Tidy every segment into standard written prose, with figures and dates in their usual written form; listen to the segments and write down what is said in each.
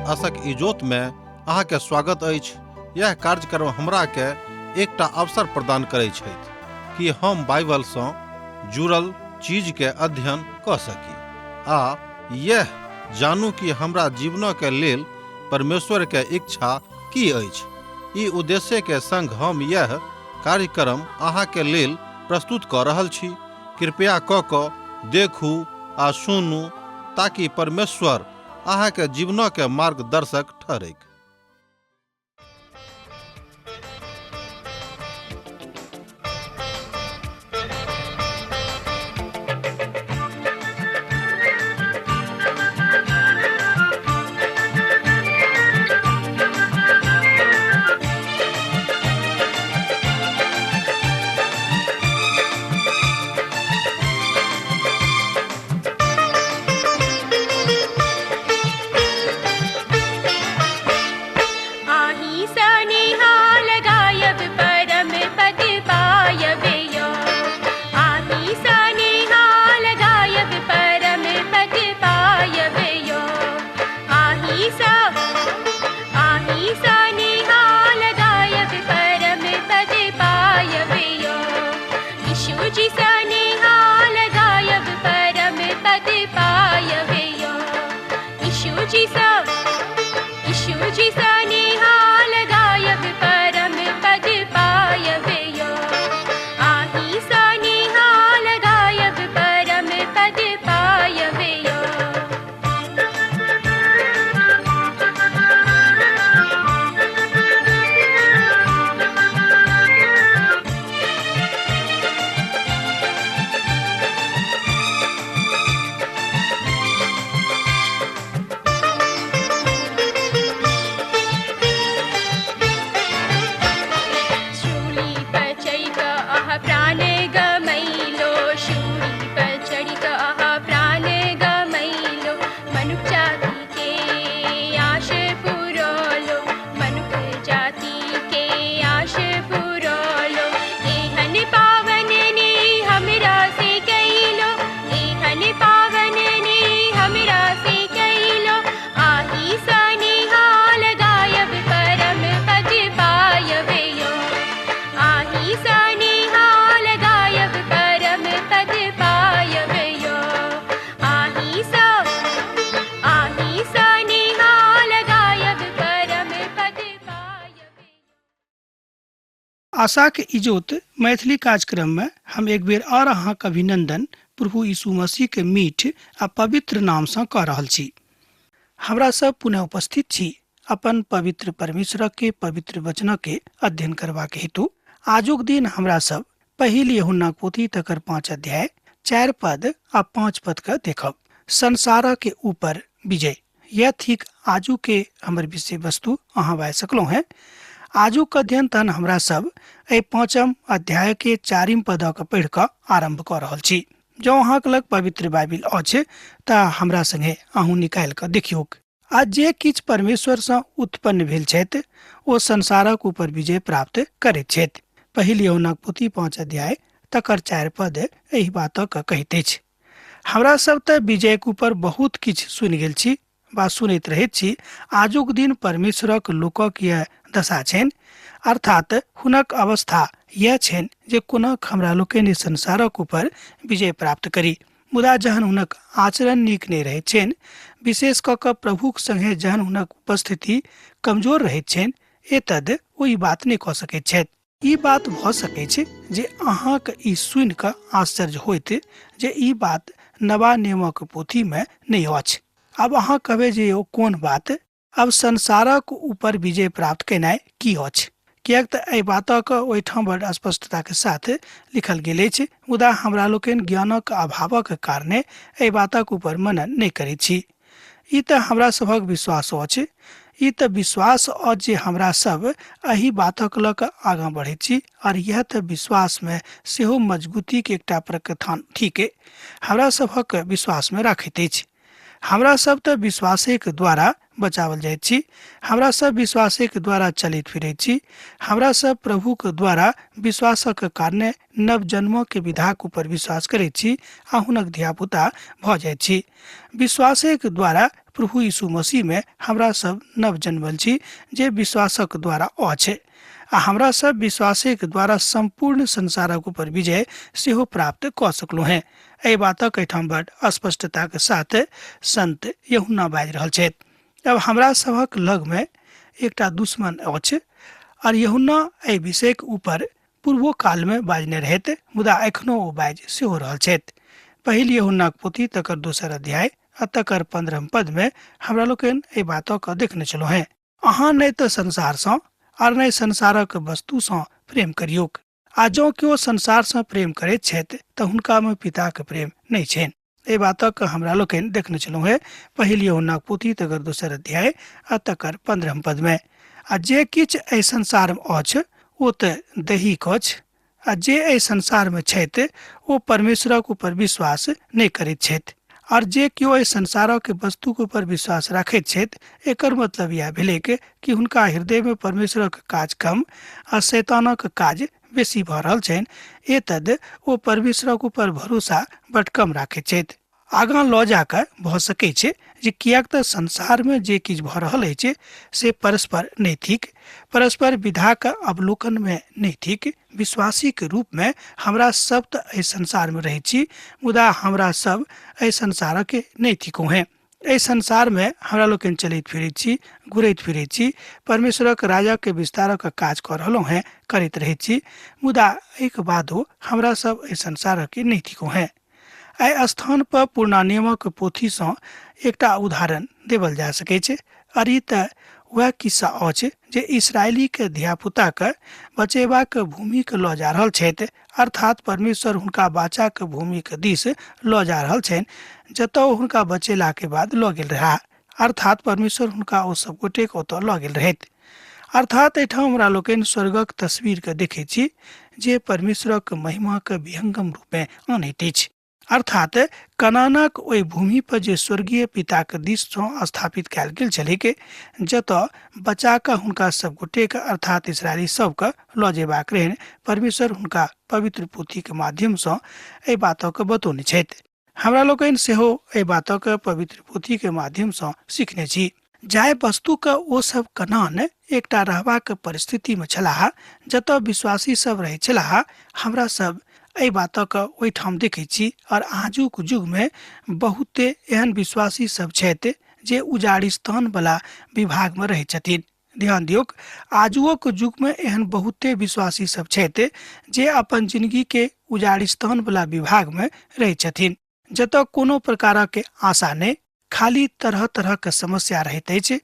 आशक इजोत में अहाँ के स्वागत अछि। यह कार्यक्रम हमरा के एकटा अवसर प्रदान करै छथि कि हम बाइबल सँ जुड़ल चीज के अध्ययन कऽ सकी आ यह जानू कि हमरा जीवन के लेल परमेश्वर के इच्छा की अछि। ई उद्देश्य के संग हम यह कार्यक्रम अहाँ के लेल प्रस्तुत कऽ रहल छी। कृपया कऽ कऽ देखू आ सुनू ताकि परमेश्वर अहाँ के जीवन के मार्गदर्शक ठहरैक। आही सनिहाल गायब परम पद पायब यो। आही सनिहाल गायब परम पद पायब यो। आही सा आही सनिहाल गायब परम पद पायब यो। यीशु जी सनिहाल गायब परम पद पायब यो। यीशु जी सा यीशु जी सनिहाल गायब परम पद पायब यो। आही सनिहाल गायब परम पद पायब यो। शूली पर चढ़ि कऽ अहाँ प्राण गमैलो। शूली पर चढ़ि कऽ अहाँ प्राण गमैलो। मनुख जाति के आश पुरौलो। मनुख जाति के आश पुरौलो। एहन पावन ने हमरा से कैलो। एहन पावन ने हमरा से कैलो। आही सनिहाल गायब परम पद पायब यो। आही सनिहाल गायब परम पद पायब यो। आही सा आही सनिहाल गायब परम पद पायब। आशाक इजोत मैथिली कार्यक्रम में हम एक बेर और अहाँक अभिनंदन प्रभु यीशु मसीह के मीठ आ पवित्र नाम सँ कऽ रहल छी। हमरा सब पुनः उपस्थित छी अपन पवित्र परमेश्वर के पवित्र वचन के अध्ययन करबाक हेतु। आजुक दिन हमरा सब पहिल यूहन्ना पोथी तकर 5 अध्याय 4 पद आ 5 पद के देखब। संसार के ऊपर विजय, यह ठीक आजू के हमर विषय वस्तु अहाँ बाजि सकलहुँ हैं। आजुक अध्ययन तहन हमरा सब एहि 5 अध्याय के 4 पद के पढ़ि कऽ आरम्भ कऽ रहल छी। जँ अहाँके लग पवित्र बाइबिल अछि तऽ हमरा संगे अहूँ निकालि कऽ देखियौक। आ जे किछु परमेश्वर सँ उत्पन्न भेल छथि ओ संसारक ऊपर विजय प्राप्त करैत छथि। पहिल यूहन्नाक पोथी 5 अध्याय तकर 4 पद एहि बातक कहैत अछि। हमरा सब तऽ विजयक ऊपर बहुत किछु सुनि गेल छी वा सुनैत रहैत छी। आजुक दिन परमेश्वरक लोकक यह दशा छनि, अर्थात हुनक अवस्था यह छनि जे कोना हमरा लोकनि संसारक ऊपर विजय प्राप्त करी। मुदा जहन हुनक आचरण नीक नहि रहैत छनि, विशेष कऽ कऽ प्रभुक संगे जहन हुनक उपस्थिति कमजोर रहैत छनि, एतद ओ ई बात नहि कऽ सकैत छथि। ई बात भऽ सकैत छै जे अहाँके ई सुनि कऽ आश्चर्य होइत जे ई बात नवा नियमक पोथीमे नहि अछि। आब अहाँ कहबै जे ओ कोन बात? आब संसारक ऊपर विजय प्राप्त केनाइ की अछि? किएक तऽ एहि बातक ओहिठाम बड़ स्पष्टताके साथ लिखल गेल अछि, मुदा हमरा लोकनि ज्ञानक अभावक कारणे एहि बातक ऊपर मनन नहि करैत छी। ई तऽ हमरा सभक विश्वास अछि। ई तऽ विश्वास अछि जे हमरा सब एहि बातक लऽ कऽ आगाँ बढ़ैत छी, और यह तऽ विश्वासमे सेहो मजबूतीके एकटा प्रकथान ठीक हमरा सभक विश्वासमे राखैत अछि। हमरा सब तऽ विश्वासेके द्वारा बचावल जाइत छी। हमरा सब विश्वासेके द्वारा चलैत फिरैत छी। हमरा सब प्रभुके द्वारा विश्वासक कारणे नव जन्मके विधाक ऊपर विश्वास करैत छी आ हुनक धियापुता भऽ जाइत छी। विश्वासेके द्वारा प्रभु यीशु मसीहमे हमरा सब नव जन्मल छी जे विश्वासक द्वारा अछि आ हमरा सब विश्वासेके द्वारा सम्पूर्ण संसारक ऊपर विजय सेहो प्राप्त कऽ सकलहुँ हेँ। एहि बातक एहिठाम बड स्पष्टताके साथ संत यूहन्ना बाजि रहल छथि। अब हमरा सभक लगमे एकटा दुश्मन अछि और यूहन्ना एहि विषयके ऊपर पूर्वो कालमे बाजने रहैत, मुदा एखनो ओ बाजि सेहो रहल छथि। पहिल यूहन्नाक पोथी तकर दोसर अध्याय आ तकर 15 पदमे हमरा लोकनि एहि बातक देखने छलहुँ हेँ। अहाँ नहि तऽ संसारसँ आर नहि संसारक वस्तुसँ प्रेम करियौक, आ जँ केओ संसारसँ प्रेम करैत छथि तऽ हुनकामे पिताक प्रेम नहि छनि। एहि बातक हमरा लोकनि देखने छलहुँ हेँ पहिल यूहन्नाक पोथी तकर दोसर अध्याय आ तकर 15 पदमे। आ जे किछु एहि संसारमे अछि ओ तऽ दैहिक अछि, आ जे एहि संसारमे छथि ओ परमेश्वरक ऊपर विश्वास नहि करैत छथि। और जे केओ एहि संसारक वस्तुक ऊपर विश्वास राखैत छथि, एकर मतलब इएह भेलैक कि हुनका हृदयमे परमेश्वरक काज कम आ शैतानक काज बेसी भऽ रहल छनि। एतद ओ परमेश्वरक ऊपर भरोसा बड कम राखैत छथि। आगाँ लऽ जाकऽ भऽ सकै छै जे किएक तऽ संसारमे जे किछु भऽ रहल अछि से परस्पर नहि थिक, परस्पर विधाक अवलोकनमे नहि थिक। विश्वासीके रूपमे हमरा सब तऽ एहि संसारमे रहै छी, मुदा हमरा सब एहि संसारके नहि थिकहुँ हेँ। एहि संसारमे हमरा लोकनि चलैत फिरैत छी, घुरैत फिरैत छी, परमेश्वरक राजाके विस्तारक काज कऽ रहलहुँ हेँ, करैत रहैत छी, मुदा एहिके बादो हमरा सब एहि संसारके नहि थिकहुँ हेँ। एहि स्थान पर पुरना नियमक पोथीसँ एकटा उदाहरण देवल जा सकै छै। आओर ई तऽ वएह किस्सा अछि जे इसराइलीके धियापुताके बचेबाक भूमिके लऽ जा रहल छथि, अर्थात परमेश्वर हुनका बाचाके भूमिके दिस लऽ जा रहल छनि जतऽ ओ हुनका बचेलाके बाद लऽ गेल रहए, अर्थात परमेश्वर हुनका ओ सब गोटेके ओतऽ लऽ गेल रहथि। अर्थात एहिठाम हमरा लोकनि स्वर्गक तस्वीरके देखै छी जे परमेश्वरक महिमाके विहंगम रूपमे आनैत अछि। अर्थात कनानक ओहि भूमि पर जे स्वर्गीय पिताक दिससँ स्थापित कयल गेल छलैक, जतऽ बचा कऽ हुनका सब गोटेके अर्थात इसराइली सबके लऽ जेबाक रहनि, परमेश्वर हुनका पवित्र पोथीके माध्यमसँ एहि बातके बतौने छथि। हमरा लोकनि सेहो एहि बातक पवित्र पोथीके माध्यमसँ सीखने छी। जाहि वस्तुके ओ सब कनान एकटा रहबाक परिस्थितिमे छलाह जतऽ विश्वासी सब रहै छलाह, हमरा सब एहि बातक ओहिठाम देखै छी। और आजुक युगमे बहुते एहन विश्वासी सब छथि जे उजाड़िस्तान वाला विभागमे रहै छथिन। ध्यान दियौक, आजुओक युगमे एहन बहुते विश्वासी सब छथि जे अपन जिंदगीके उजाड़िस्तान वाला विभागमे रहै छथिन, जतऽ कोनो प्रकारक आशा नहि, खाली तरह तरहक समस्या रहैत अछि।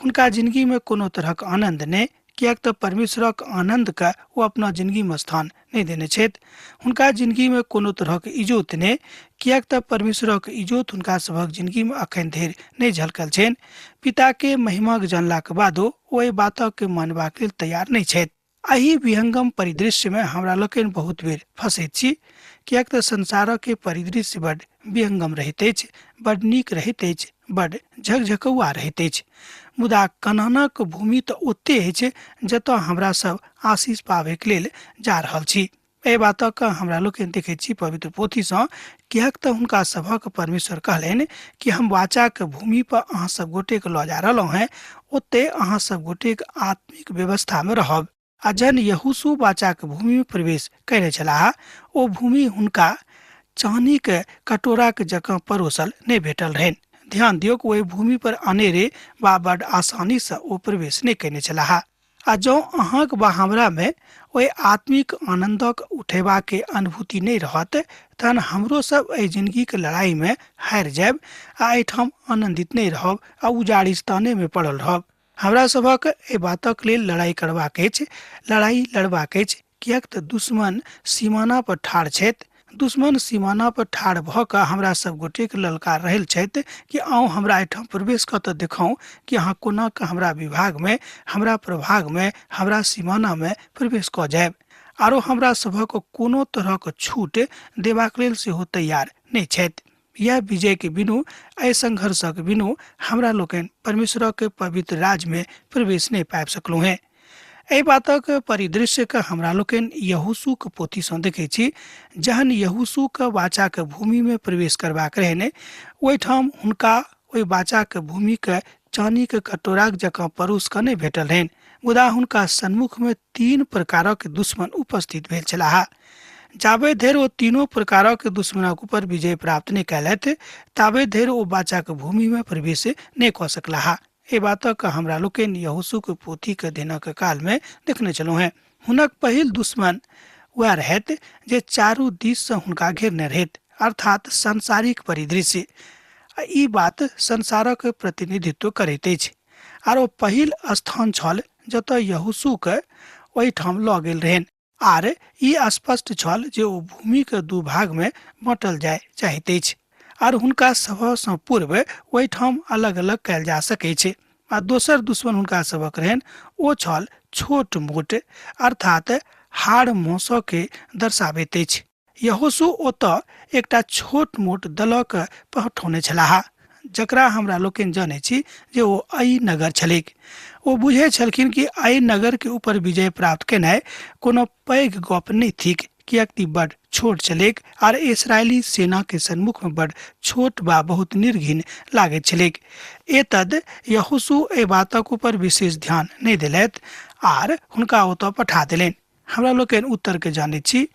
हुनका जिंदगीमे कोनो तरहक आनंद नहि, किएक तऽ परमेश्वरक आनंदके ओ अपना जिंदगीमे स्थान नहि देने छथि। हुनका जिंदगीमे कोनो तरहक इजोत नहि, किएक तऽ परमेश्वरक इजोत हुनका सभक जिंदगीमे अखन धरि नहि झलकल छनि। पिताके महिमाक जानलाक बादो ओ एहि बातके मानबाक लेल तैयार नहि छथि। एहि विहंगम परिदृश्यमे हमरा लोकनि बहुत बेर फँसैत छी, किएक तऽ संसारके परिदृश्य बड विहंगम रहैत अछि, बड नीक रहैत अछि, बड झकझकौआ रहैत अछि। मुदा कनानक भूमि तऽ ओते अछि जतऽ हमरा सब आशीष पाबैके लेल जा रहल छी। एहि बातक हमरा लोकनि देखैत छी पवित्र पोथीसँ, किएक तऽ हुनका सभक परमेश्वर कहलनि कि हम वाचाक भूमि पर अहाँ सब गोटेके लऽ जा रहलहुँ हेँ, ओते अहाँ सब गोटेक आत्मिक व्यवस्थामे रहब। आ जहन यहोशू वाचाक भूमिमे प्रवेश कयने छलाह, ओ भूमि हुनका चानीक कटोराक जकाँ परोसल नहि भेटल रहनि। ध्यान दियौक, ओहि भूमि पर अनेरे वा बड आसानीसँ ओ प्रवेश नहि कयने छलाह। आ जँ अहाँक वा हमरामे ओहि आत्मिक आनन्दक उठेबाके अनुभूति नहि रहत, तहन हमरो सब एहि जिंदगीके लड़ाइमे हारि जायब आ एहिठाम आनन्दित नहि रहब आ उजाड़िस्तानेमे पड़ल रहब। हमरा सभक एहि बातक लेल लड़ाइ करबाक अछि, लड़ाइ लड़बाक अछि, किएक तऽ दुश्मन सीमाना पर ठाढ़ छथि। दुश्मन सीमाना पर ठाढ़ भऽ कऽ हमरा सब गोटेके ललकार रहल छथि कि आउ हमरा एहिठाम प्रवेश कऽ तऽ देखाउ कि अहाँ कोना कऽ हमरा विभागमे, हमरा प्रभागमे, हमरा सीमानामे प्रवेश कऽ जायब। आरो हमरा सभक कोनो तरहक छूट देबाक लेल सेहो तैयार नहि छथि। यह विजय के बिनु, एहि संघर्षक बिनु हमरा लोकनि परमेश्वरक पवित्र राज्य में प्रवेश नहि पाबि सकलहुँ हेँ। एहि बातक परिदृश्यके हमरा लोकनि यहोशूक पोथीसँ देखै छी। जहन यहोशूक वाचाक भूमिमे प्रवेश करबाक रहनि, ओहिठाम हुनका ओहि वाचाक भूमिके चानीके कटोराक जकाँ परोस कऽ नहि भेटल रहनि, मुदा हुनका सन्मुखमे 3 प्रकारक दुश्मन उपस्थित भेल छलाह। जाबे धरि ओ तीनों प्रकारक दुश्मनक ऊपर विजय प्राप्त नहि कयलथि, ताबे धरि ओ वाचाक भूमिमे प्रवेश नहि कऽ सकलाह। एहि बातक हमरा लोकनि यहोशूक पोथीके दिनक कालमे देखने छलहुँ हेँ। हुनक पहिल दुश्मन वएह रहथि जे चारू दिससँ हुनका घेरने रहैत, अर्थात सांसारिक परिदृश्य। ई बात संसारक प्रतिनिधित्व करैत अछि। आर ओ पहिल स्थान छल जतय यहोशूके ओहिठाम लऽ गेल रहनि। आर ई स्पष्ट छल जे ओ भूमिके 2 भागमे बाँटल जाय चाहैत अछि आर हुनका सभसँ पूर्व ओहिठाम अलग अलग कयल जा सकैत छै। आ दोसर दुश्मन हुनका सभक रहनि ओ छल छोट मोट, अर्थात हाड़ मांसके दर्शाबैत अछि। यहोशू ओतऽ एकटा छोट मोट दलक पठौने छलाह, जकरा हमरा लोकनि जनै छी जे ओ अइ नगर छलैक। ओ बुझै छलखिन कि अइ नगर के ऊपर विजय प्राप्त केनाइ कोनो पैघ गप नहि थिक, किएक कि बड छोट छलैक आर इसराइली सेना के सन्मुख में बड छोट बा बहुत निर्घिन लागैत छलैक। एतद यहोशू एहि बातक ऊपर विशेष ध्यान नहि देलथि आर हुनका ओतऽ पठा देलनि। हमरा लोकनि उत्तर के जानैत छी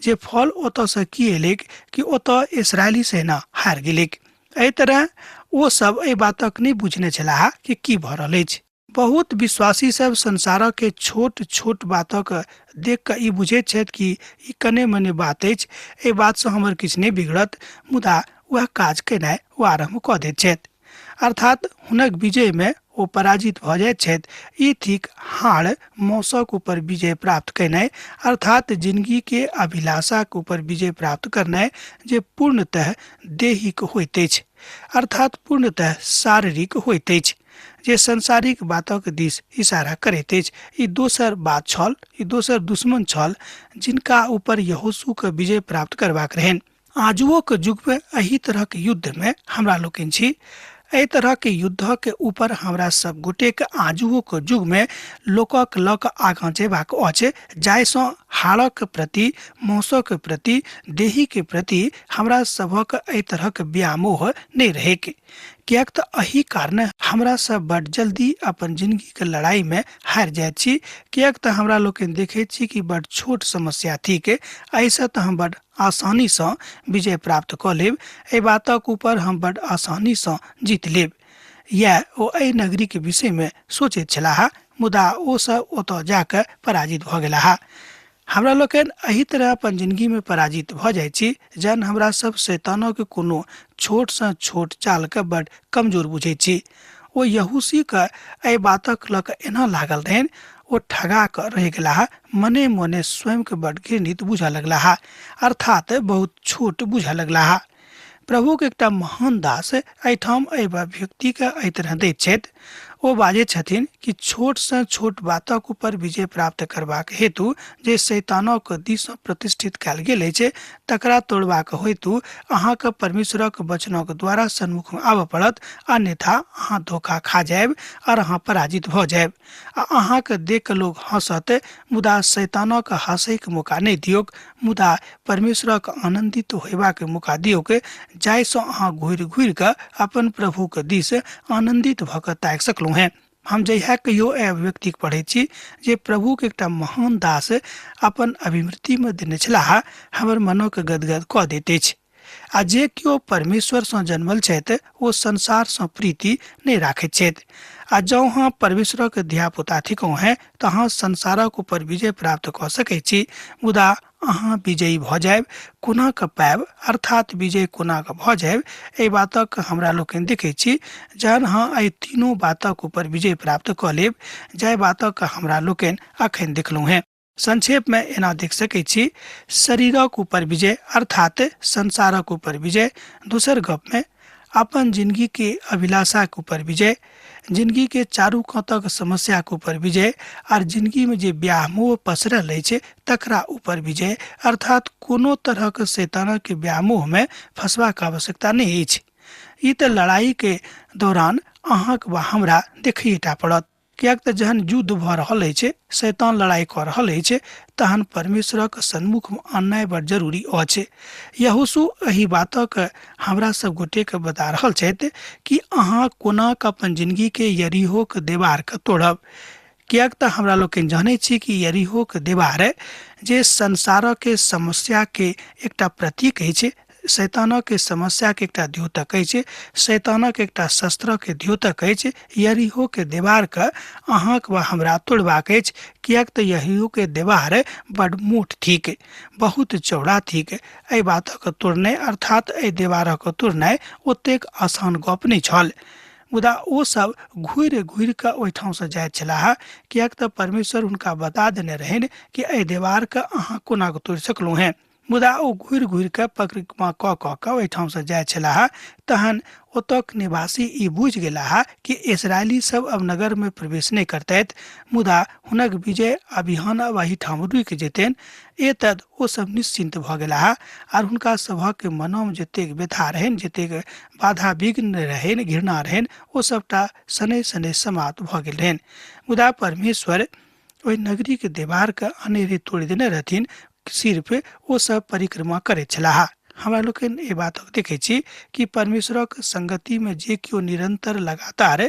जे फल ओतऽसँ की एलैक कि ओतऽ इसराइली सेना हारि गेलैक। एहि तरह ओ सब एहि बातक नहि बुझने छलाह कि की भऽ रहल अछि। बहुत विश्वासी सब संसारक के छोट छोट बातक देख कऽ ई बुझैत छथि कि ई कने मने बात अछि, एहि बातसँ हमर किछु नहि बिगड़त, मुदा वएह काज केनाइ ओ आरम्भ कऽ दैत छथि, अर्थात हुनक विजय में ओ पराजित भऽ जाइत छथि। ई थिक हाड़ मौसक ऊपर विजय प्राप्त केनाइ, अर्थात जिंदगी के अभिलाषाक ऊपर विजय प्राप्त करनाइ जे पूर्णतः दैहिक होइत अछि, अर्थात पूर्णतः शारीरिक होइत अछि, जे सांसारिक बातक दिस इशारा करैत अछि। ई दोसर बात छल, ई दोसर दुश्मन छल जिनका ऊपर यहोशूके विजय प्राप्त करबाक रहनि। आजुओक युगमे एहि तरहक युद्धमे हमरा लोकनि छी। एहि तरहक युद्धक ऊपर हमरा सब गोटेक आजुओक युगमे लोकक लऽ कऽ आगाँ जेबाक अछि, जाहिसँ हाड़क प्रति, मौसक प्रति, देहीके प्रति हमरा सभक एहि तरहक व्यामोह नहि रहैक, किएक तऽ एहि कारणे हमरा सब बड जल्दी अपन जिंदगीके लड़ाइमे हारि जाइत छी। किएक तऽ हमरा लोकनि देखैत छी कि बड छोट समस्या थिक, एहिसँ तऽ हम बड आसानीसँ विजय प्राप्त कऽ लेब, एहि बातक ऊपर हम बड आसानीसँ जीत लेब। इएह ओ एहि नगरीके विषयमे सोचैत छलाह, मुदा ओ सब ओतऽ जाकऽ पराजित भऽ गेलाह। हमरा लोकनि एहि तरह अपन जिंदगीमे पराजित भऽ जाइ छी जहन हमरा सब शैतानक कोनो छोटसँ छोट चालके बड कमजोर बुझै छी। ओ यहूसीके एहि बातक लऽ कऽ एना लागल रहनि, ओ ठगा कऽ रहि गेलाह, मने मने स्वयंके बड घृणित बुझऽ लगलाह, अर्थात बहुत छोट बुझऽ लगलाह। प्रभुके एकटा महान दास एहिठाम एहि अभिव्यक्तिके एहि तरह दैत छथि। ओ बाजैत छथिन कि छोटसँ छोट बातक ऊपर विजय प्राप्त करबाक हेतु जे शैतानक दिससँ प्रतिष्ठित कयल गेल अछि तकरा तोड़बाक हेतु अहाँके परमेश्वरक वचनक द्वारा सन्मुखमे आबऽ पड़त, अन्यथा अहाँ धोखा खा जायब और अहाँ पराजित भऽ जायब आ अहाँके देख कऽ लोग हँसत। मुदा शैतानक हँसैके मौका नहि दियौक, मुदा परमेश्वरक आनन्दित होयबाक मौका दियौक, जाहिसँ अहाँ घुरि घुरि कऽ अपन प्रभुके दिस आनन्दित भऽ कऽ ताकि सकलहुँ हेँ। हम जहिया कहियो एहि अभिव्यक्तिके पढ़ैत छी जे प्रभुके एकटा महान दास अपन अभिवृत्तिमे देने छलाह, हमर मनोके गदगद कऽ दैत अछि। आ जे केओ परमेश्वरसँ जन्मल छथि ओ संसारसँ प्रीति नहि राखैत छथि। आ जँ अहाँ परमेश्वरक धियापुता थिकहुँ हेँ तऽ अहाँ संसारक ऊपर विजय प्राप्त कऽ सकैत छी, मुदा अहाँ विजयी भऽ जायब कोना कऽ पायब, अर्थात विजय कोना कऽ भऽ जायब, एहि बातक हमरा लोकनि देखैत छी जहन अहाँ एहि तीनू बातक ऊपर विजय प्राप्त कऽ लेब, जाहि बातक हमरा लोकनि अखन देखलहुँ हेँ। संक्षेप में एना देख सकै छी, शरीरक ऊपर विजय अर्थात संसारक ऊपर विजय, दोसर गप में अपन जिंदगी के अभिलाषा के ऊपर विजय, जिंदगी के चारू कातक समस्या के ऊपर विजय और जिंदगी में जे व्यामोह पसरल अछि तकरा ऊपर विजय। अर्थात कोनो तरहक शैतानक के व्यामोह में फंसबाक आवश्यकता नहि अछि। ई तऽ लड़ाई के दौरान अहाँक वा हमरा देखैटा पड़त, किएक तऽ जहन युद्ध भऽ रहल अछि, शैतान लड़ाई कऽ रहल अछि, तहन परमेश्वरक सन्मुख में आननाइ बड़ जरूरी अछि। यहोशू एहि बातक हमरा सब गोटे के बता रहल छथि कि अहाँ कोना कऽ अपन जिंदगी के यरीहोक देवार के तोड़ब। किएक तऽ हमरा लोकनि जानै छी कि यरीहोक देवार जे संसारक के समस्या के एकटा प्रतीक अछि, शैतानक समस्या के एकटा द्योतक अछि, शैतानक एकटा शस्त्र के द्योतक अछि। यरीहो के देवार के अहाँक वा हमरा तोड़बाक अछि, किएक तऽ यरीहो के देवार बड मोट थिक, बहुत चौड़ा थिक। एहि बातक तोड़नाइ अर्थात एहि देवारक तोड़नाइ ओतेक आसान गप नहि छल, मुदा ओ सब घुरि घुरि कऽ ओहिठामसँ जाइत छलाह, किएक तऽ परमेश्वर हुनका बता देने रहनि कि एहि देवार के अहाँ कोना कऽ तोड़ि सकलहुँ हेँ। मुदा ओ घुरि घुरि कऽ परिक्रमा कऽ कऽ कऽ ओहिठामसँ जाइत छलाह। तहन ओतऽक निवासी ई बुझि गेलाह कि इसराइली सब अब नगर में प्रवेश नहि करतथि, मुदा हुनक विजय अभियान अब एहिठाम रुकि जेतनि। एतद ओ सब निश्चिन्त भऽ गेलाह आर हुनका सभक मनोमे जतेक व्यथा रहनि, जतेक बाधा विघ्न रहनि, घृणा रहनि, ओ सबटा शनैः शनैः समाप्त भऽ गेल रहनि। मुदा परमेश्वर ओहि नगरीके देवारके अनेरे तोड़ि देने रहथिन, सिर्फ ओ सब परिक्रमा करैत छलाह। हमरा लोकनि एहि बातक देखै छी कि परमेश्वरक संगति में जे केओ निरंतर लगातार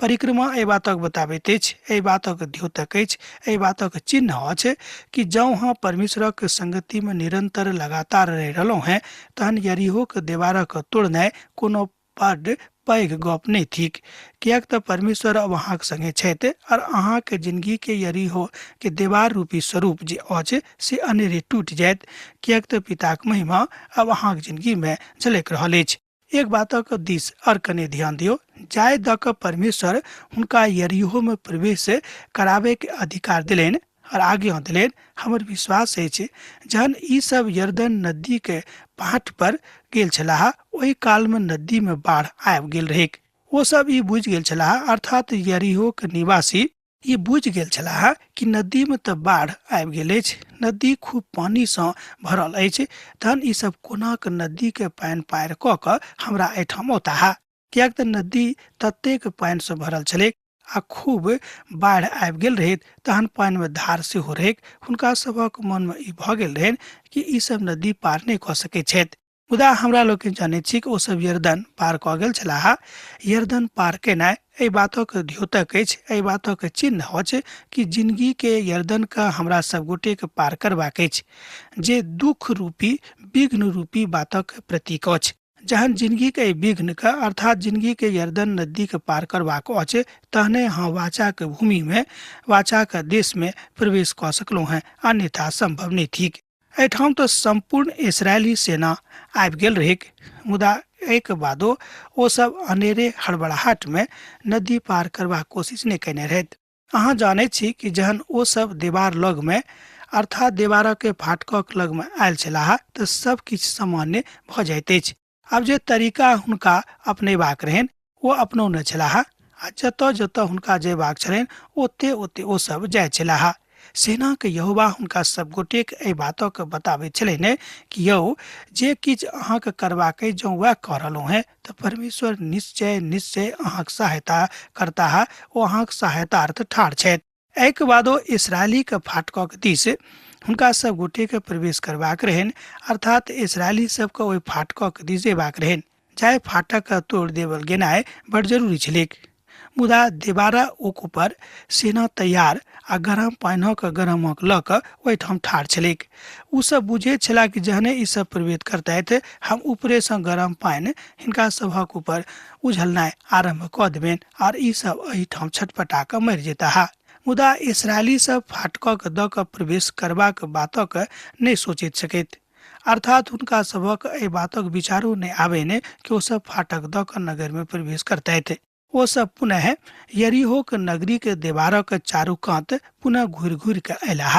परिक्रमा एहि बातक बताबैत अछि, एहि बातक द्योतक अछि, एहि बातक चिन्ह अछि कि जँ अहाँ परमेश्वरक संगति में निरंतर लगातार रहि रहलहुँ हेँ तहन यरीहोक देवारक तोड़नाइ कोनो बड पैघ गप नहि थिक, किएक तऽ परमेश्वर अब अहाँक संगे छथि और अहाँके जिंदगी के यरीहो के देवार रूपी स्वरूप जे अछि से अनेरे टूटि जायत, किएक तऽ पिताक महिमा अब अहाँक जिंदगी में झलकि रहल अछि। एक बातक दिस और कने ध्यान दियौ, जाय दऽ कऽ परमेश्वर हुनका यरीहो में प्रवेश कराबे के अधिकार देलनि और आज्ञा देलनि। हमर विश्वास अछि जहन ई सब यरदन नदी के पाट पर गेल छलाह ओहि काल में नदी में बाढ़ आबि गेल रहैक। ओ सब ई बुझि गेल छलाह, अर्थात यरीहोक निवासी ई बुझि गेल छलाह कि नदी में तऽ बाढ़ आबि गेल अछि, नदी खूब पानी सँ भरल अछि, तहन ई सब कोना कऽ नदी के पानि पार कऽ कऽ हमरा एहिठाम औताह, किएक तऽ नदी ततेक पानि सँ भरल छलैक आ खूब बाढ़ि आबि गेल रहैत, तहन पानिमे धार सेहो रहैक। हुनका सभक मनमे ई भऽ गेल रहनि कि ई सब नदी पार नहि कऽ सकैत छथि। मुदा हमरा लोकनि जनैत छी कि ओ सब यरदन पार कऽ गेल छलाह। यरदन पार केनाइ एहि बातक द्योतक अछि, एहि बातक चिन्ह अछि कि जिंदगी के यरदन के हमरा सब गोटे के पार करबाक अछि, जे दुख रूपी विघ्न रूपी बातक प्रतीक अछि। जहन जिंदगी के विघ्न के अर्थात जिंदगी के यरदन नदी के पार करबाक अछि तहने अहाँ वाचा के भूमि में, वाचा के देश में प्रवेश कऽ सकलहुँ हैं, अन्यथा संभव नहि थिक। एहिठाम तऽ सम्पूर्ण इसराइली सेना आबि गेल रहैक, मुदा एहिके बादो ओ सब अनेरे हड़बड़ाहट में नदी पार करबाक कोशिश नहि कयने रहथि। अहाँ जानैत छी कि जहन ओ सब देवार लग में अर्थात देवारक फाटकक लग में आयल छलाह तऽ सब किछु सामान्य भऽ जाइत अछि। आब जे तरीका हुनका अपनेबाक रहनि ओ अपनौने छलाह आ जतऽ जतऽ हुनका जयबाक छलनि ओते ओते ओ सब जाइत छलाह। सेनाक यहोवा हुनका सब गोटेक एहि बातक बताबैत छलनि कि यौ जे किछु अहाँके करबाक अछि जँ वएह कऽ रहलहुँ हेँ तऽ परमेश्वर निश्चय निश्चय अहाँक सहायता करताह, ओ अहाँक सहायतार्थ ठाढ़ छथि। एहिके बादो इसराइलीके फाटकक दिस हुनका सब गोटेके प्रवेश करबाक रहनि, अर्थात इसराइली सबके ओहि फाटकक दिस जेबाक रहनि जाहि फाटकके तोड़ि देवल गेनाइ बड़ जरूरी छलैक। मुदा देबारा ओक ऊपर सेना तैयार आ गरम पानिक गरमक लऽ कऽ ओहिठाम ठाढ़ छलैक। ओ सब बुझैत छलाह कि जहने ई सब प्रवेश करतथि हम ऊपरेसँ गरम पानि हिनका सभक ऊपर उझलनाइ आरम्भ कऽ देबनि आर ई सब एहिठाम छटपटा कऽ मरि जेताह। मुदा इसराइली सब फाटकक दऽ कऽ प्रवेश करबाक बातक नहि सोचैत सकैत, अर्थात हुनका सभक एहि बातक विचारो नहि आबनि कि ओ सब फाटक दऽ कऽ नगर में प्रवेश करतथि। ओ सब पुनः यरीहोक नगरी के देवारक चारू कात पुनः घुरि घुरि कऽ अयलाह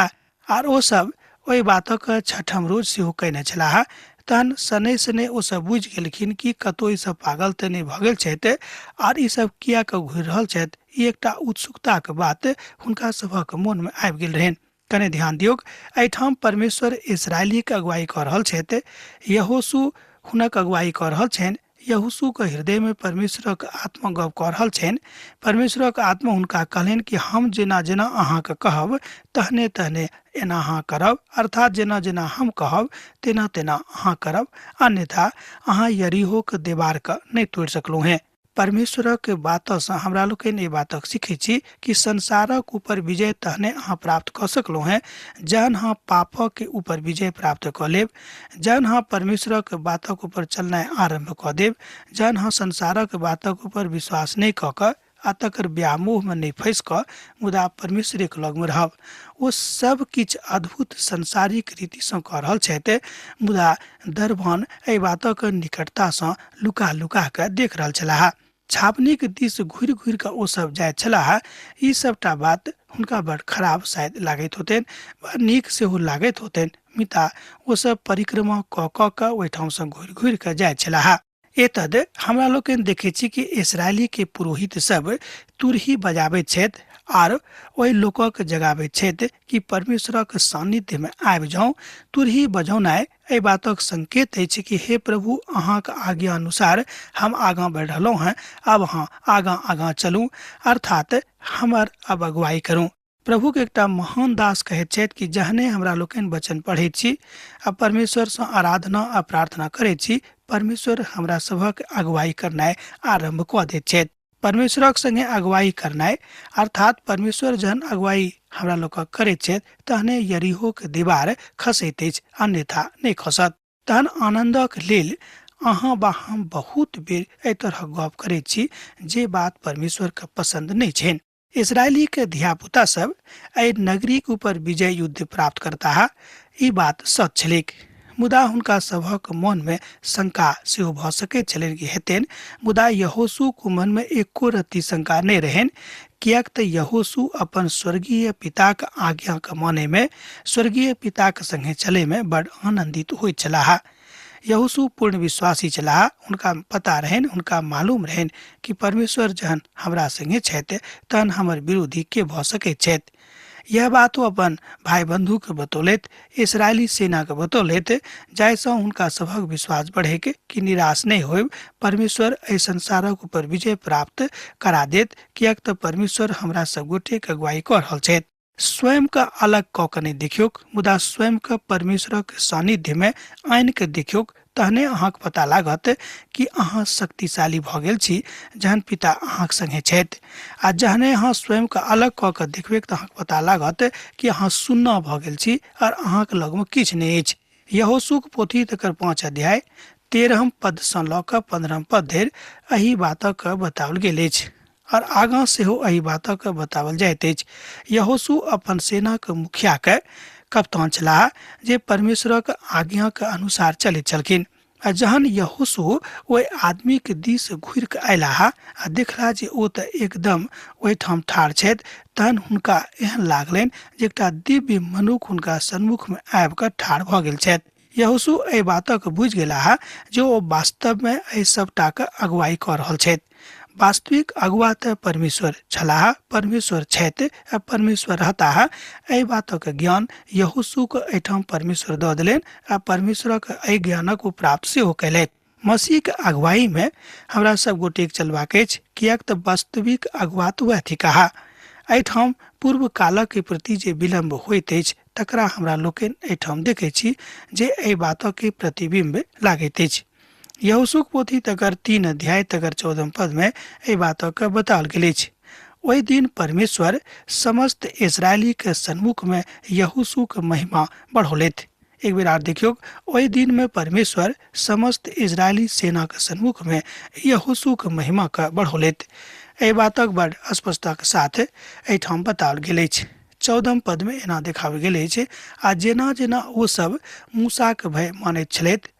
आर ओ सब ओहि बातक छठम रोज सेहो कयने छलाह। तहन शनै शनै ओसभ बुझि गेलखिन कि कतहु ईसभ पागल तऽ नहि भऽ गेल छथि आर ईसभ किएक घुरि रहल छथि। ई एकटा उत्सुकताक बात हुनका सभक मोनमे आबि गेल रहनि। कने ध्यान दियौक, एहिठाम परमेश्वर इसराइलीके अगुवाई कऽ रहल छथि, यहोशू हुनक अगुवाई कऽ रहल छनि। यहोशूके हृदयमे परमेश्वरक आत्मा गप कऽ रहल छनि। परमेश्वरक आत्मा हुनका कहलनि कि हम जेना जेना अहाँके कहब तहने तहने एना अहाँ करब, अर्थात जेना जेना हम कहब तेना तेना अहाँ करब, अन्यथा अहाँ यरीहोके देवारके नहि तोड़ि सकलहुँ हेँ। परमेश्वरक बातसँ हमरा लोकनि एहि बातक सीखै छी कि संसारक ऊपर विजय तहने अहाँ प्राप्त कऽ सकलहुँ हेँ जहन अहाँ पापक ऊपर विजय प्राप्त कऽ लेब, जहन अहाँ परमेश्वरक बातक ऊपर चलनाइ आरम्भ कऽ देब, जहन अहाँ संसारक बातक ऊपर विश्वास नहि कऽ कऽ आ तकर व्यामोहमे नहि फँसि कऽ मुदा परमेश्वरेके लगमे रहब। ओ सब किछु अद्भुत संसारिक रीतिसँ कऽ रहल छथि, मुदा दरबान एहि बातक निकटतासँ लुका लुका कऽ देख रहल छलाह। छावनीक दिस घुरि घुरि कऽ ओ सब जाइत छलाह। ई सबटा बात हुनका बड़ खराब शायद लागैत होतनि वा नीक सेहो लागैत होतनि, मिता ओ सब परिक्रमा कऽ कऽ कऽ ओहिठामसँ घुरि घुरि कऽ जाइत छलाह। एतद हमरा लोकनि देखै छी कि इसराइली के पुरोहित सब तुरही बजाबैत छथि आर ओहि लोकक जगाबैत छथि कि परमेश्वरक सान्निध्य में आबि जाउ। तुरही बजौनाइ एहि बातक संकेत अछि कि हे प्रभु, अहाँक आज्ञा अनुसार हम आगाँ बढ़ि रहलहुँ हेँ, आब अहाँ आगाँ आगाँ चलू, अर्थात हमर अब अगुवाई करू। प्रभुके एकटा महान दास कहैत छथि कि जहने हमरा लोकनि वचन पढ़ैत छी आ परमेश्वरसँ आराधना आ प्रार्थना करैत छी, परमेश्वर हमरा सभक अगुवाई करनाइ आरम्भ कऽ दैत छथि। परमेश्वरक संगे अगुवाई करनाइ अर्थात परमेश्वर जहन अगुवाई हमरा लोकक करैत छथि तहने यरीहोके दीवार खसैत अछि, अन्यथा नहि खसत। तहन आनन्दक लेल अहाँ वा हम बहुत बेर एहि तरहक गप करैत छी जे बात परमेश्वरके पसन्द नहि छनि। इसराइलीके धियापुता सब एहि नगरीक ऊपर विजय युद्ध प्राप्त करताह, ई बात सच छलैक। मुदा हुनका सभक मनमे शंका सेहो भऽ सकैत छलनि कि हेतनि, मुदा यहोशूक मनमे एको रत्ती शंका नहि रहनि, किएक तऽ यहोशू अपन स्वर्गीय पिताक आज्ञाके मानैमे, स्वर्गीय पिताक संगे चलैमे बड़ आनन्दित होइत छलाह। यहोशू पूर्ण विश्वासी छलाह। हुनका पता रहनि, हुनका मालूम रहनि कि परमेश्वर जहन हमरा संगे छथि तहन हमर विरोधी के भऽ सकैत छथि। यह बात ओ अपन भाई बंधु के बतौलथि, इसराइली सेना के बतौलथि, जाहिसँ हुनका सभक विश्वास बढ़ैक कि निराश नहि होयब, परमेश्वर एहि संसारक ऊपर विजय प्राप्त करा देत, किएक तऽ परमेश्वर हमरा सब गोटेक अगुवाई कऽ रहल छथि। स्वयंके अलग कऽ कऽ नहि देखियौक, मुदा स्वयंके परमेश्वरक सान्निध्यमे आनि कऽ देखियौक, तहने अहाँके पता लागत कि अहाँ शक्तिशाली भऽ गेल छी जहन पिता अहाँके संगे छथि। आ जहने अहाँ स्वयंके अलग कऽ कऽ देखबैक तऽ अहाँके पता लागत कि अहाँ सुन्ना भऽ गेल छी आओर अहाँके लगमे किछु नहि अछि। यहोशूक पोथी तकर 5 अध्याय 13 पदसँ लऽ कऽ 15 पद धरि एहि बातक बताओल गेल अछि और आगाँ सेहो एहि बातक बताओल जाइत अछि। यहोशू अपन सेनाक मुखियाके कप्तान छलाह जे परमेश्वरक आज्ञाक अनुसार चलैत छलखिन। आ जहन यहोशू ओहि आदमीके दिस घुरि कऽ अयलाह आ देखला जे ओ तऽ एकदम ओहिठाम ठाढ़ छथि, तहन हुनका एहन लागलनि जे एकटा दिव्य मनुख हुनका सन्मुखमे आबि कऽ ठाढ़ भऽ गेल छथि। यहोशू एहि बातक बुझि गेलाह जे ओ वास्तवमे एहि सबटाके अगुवाई कऽ रहल छथि। वास्तविक अगुआ तऽ परमेश्वर छलाह, परमेश्वर छथि आ परमेश्वर रहताह। एहि बातक ज्ञान यहोशूके एहिठाम परमेश्वर दऽ देलनि आ परमेश्वरक एहि ज्ञानक ओ प्राप्त सेहो कयलथि। मसीहके अगुवाईमे हमरा सब गोटेक चलबाक अछि, किएक तऽ वास्तविक अगुआ तऽ वएह थिकाह। एहिठाम पूर्व कालक प्रति जे विलम्ब होइत अछि तकरा हमरा लोकनि एहिठाम देखै छी जे एहि बातक प्रतिबिम्ब लागैत अछि। यहोशूक पोथी तकर 3 अध्याय तकर 14 पदमे एहि बातक बताओल गेल अछि। ओहि दिन परमेश्वर समस्त इसराइलीके सन्मुखमे यहोशूक महिमा बढ़ौलथि। एक बेर आर देखियौ, ओहि दिनमे परमेश्वर समस्त इजरायली सेनाके सन्मुखमे यहोशूक महिमाके बढ़ौलथि। एहि बातक बड़ स्पष्टताक साथ एहिठाम बताओल गेल अछि। 14 पदमे एना देखाओल गेल अछि, आ जेना जेना ओ सब मूसाके भय मानैत छलथि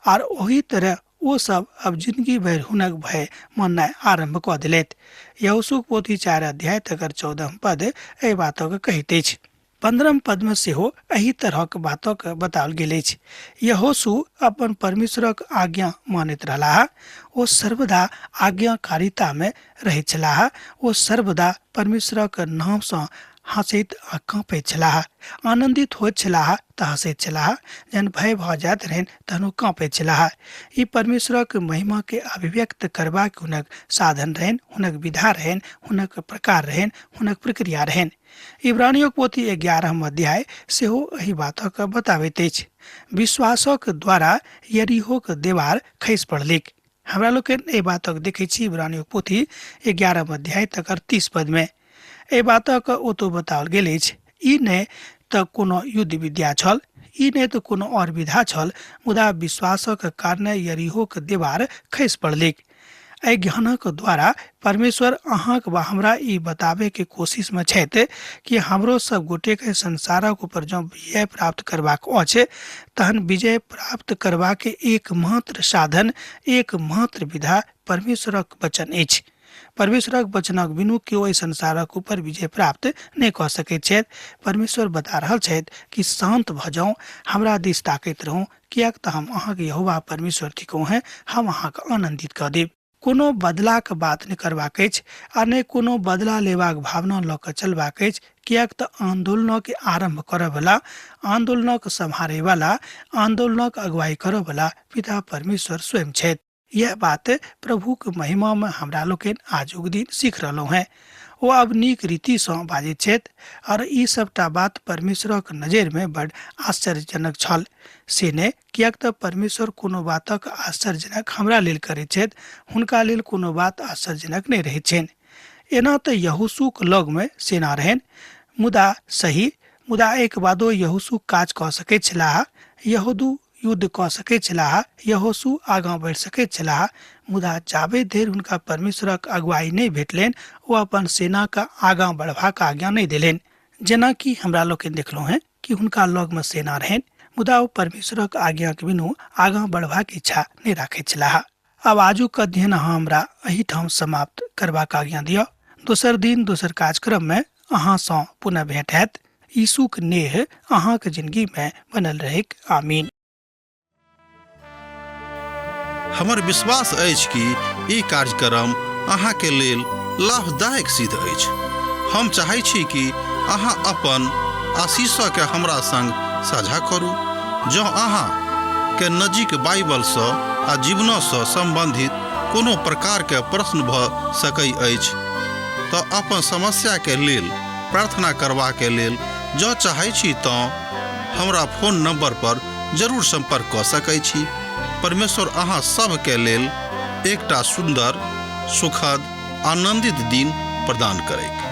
आर ओही तरह ओ सब अब जिंदगी भरि हुनक भय माननाइ आरम्भ कऽ देलथि। यहोशूक पोथी 4 अध्याय तकर 14 पद एहि बातक कहैत अछि। 15 पदमे सेहो एहि तरहक बातक बताओल गेल अछि। यहोशू अपन परमेश्वरक आज्ञा मानैत रहलाह। ओ सर्वदा आज्ञाकारितामे रहैत छलाह। ओ सर्वदा परमेश्वरक नामसँ हँसैत आ काँपैत छलाह। आनन्दित होइत छलाह तऽ हँसैत छलाह, जहन भय भऽ जाइत रहनि तहन ओ काँपैत छलाह। ई परमेश्वरक महिमाके अभिव्यक्त करबाक हुनक साधन रहनि, हुनक विधा रहनि, हुनक प्रकार रहनि, हुनक प्रक्रिया रहनि। इब्रानियोक पोथी 11 अध्याय सेहो एहि बातक बताबैत अछि। विश्वासक द्वारा यरीहोक देवार खसि पड़लैक। हमरा लोकनि एहि बातक देखै छी इब्रानियोक पोथी 11 अध्याय तकर 30 पदमे। एहि बातक ओतौ बताओल गेल अछि। ई नहि तऽ कोनो युद्ध विद्या छल, ई नहि तऽ कोनो आओर विधा छल, मुदा विश्वासक कारणे यरीहोक देवार खसि पड़लैक। एहि ज्ञानक द्वारा परमेश्वर अहाँक वा हमरा ई बताबैके कोशिशमे छथि कि हमरो सब गोटेके संसारक ऊपर जँ विजय प्राप्त करबाक अछि तहन विजय प्राप्त करबाक एकमात्र साधन, एकमात्र विधा परमेश्वरक वचन अछि। परमेश्वरक वचनक बिनु केओ एहि संसारक ऊपर विजय प्राप्त नहि कऽ सकैत छथि। परमेश्वर बता रहल छथि कि शान्त भऽ जाउ, हमरा दिस ताकैत रहू, किएक तऽ हम अहाँके यहोवा परमेश्वर थिकहुँ हेँ, हम अहाँके आनन्दित कऽ देब। कोनो बदलाक बात नहि करबाक अछि आ नहि कोनो बदला लेबाक भावना लऽ कऽ चलबाक अछि, किएक तऽ आन्दोलनक आरम्भ करऽवला, आन्दोलनक सम्हारैवला, आन्दोलनक अगुवाई करऽवला पिता परमेश्वर स्वयं छथि। यह बात प्रभुक महिमामे हमरा लोकनि आजुक दिन सीख रहलहुँ हेँ। ओ आब नीक रीतिसँ बाजैत छथि आओर ई सभटा बात परमेश्वरक नजरिमे बड आश्चर्यजनक छल। से नहि, किएक तऽ परमेश्वर कोनो बातक आश्चर्यजनक हमरा लेल करैत छथि, हुनका लेल कोनो बात आश्चर्यजनक नहि रहैत छनि। एना तऽ यहोशूक लगमे सेना रहनि, मुदा सही, मुदा एहिके बादो यहोशू काज कऽ सकैत छलाह, यहूदू युद्ध कऽ सकैत छलाह, यहोशू आगाँ बढ़ि सकैत छलाह, मुदा जाबे धरि हुनका परमेश्वरक अगुवाई नहि भेटलनि, ओ अपन सेनाके आगाँ बढ़बाक आज्ञा नहि देलनि। जेनाकि हमरा लोकनि देखलहुँ हेँ कि हुनका लगमे सेना रहनि, मुदा ओ परमेश्वरक आज्ञाक बिनु आगाँ बढ़बाक इच्छा नहि राखैत छलाह। आब आजुक अध्ययन अहाँ हमरा एहिठाम समाप्त करबाक आज्ञा दिअ। दोसर दिन दोसर कार्यक्रममे अहाँसँ पुनः भेंट हैत। यीशुक नेह अहाँक जिंदगीमे बनल रहैक। आमीन। हमर विश्वास अछि कि ई कार्यक्रम अहाँके लेल लाभदायक सिद्ध अछि। हम चाहै छी कि अहाँ अपन आशीषके हमरा संग साझा करू। जँ अहाँ के नजीक बाइबलसँ आ जीवनसँ सम्बन्धित कोनो प्रकारके प्रश्न भऽ सकै अछि तऽ अपन समस्याके लेल प्रार्थना करबाके लेल जँ चाहै छी तँ हमरा फोन नंबर पर जरूर संपर्क कऽ सकै छी। परमेश्वर अहाँ सभके लेल एकटा सुन्दर, सुखद, आनंदित दिन प्रदान करैक।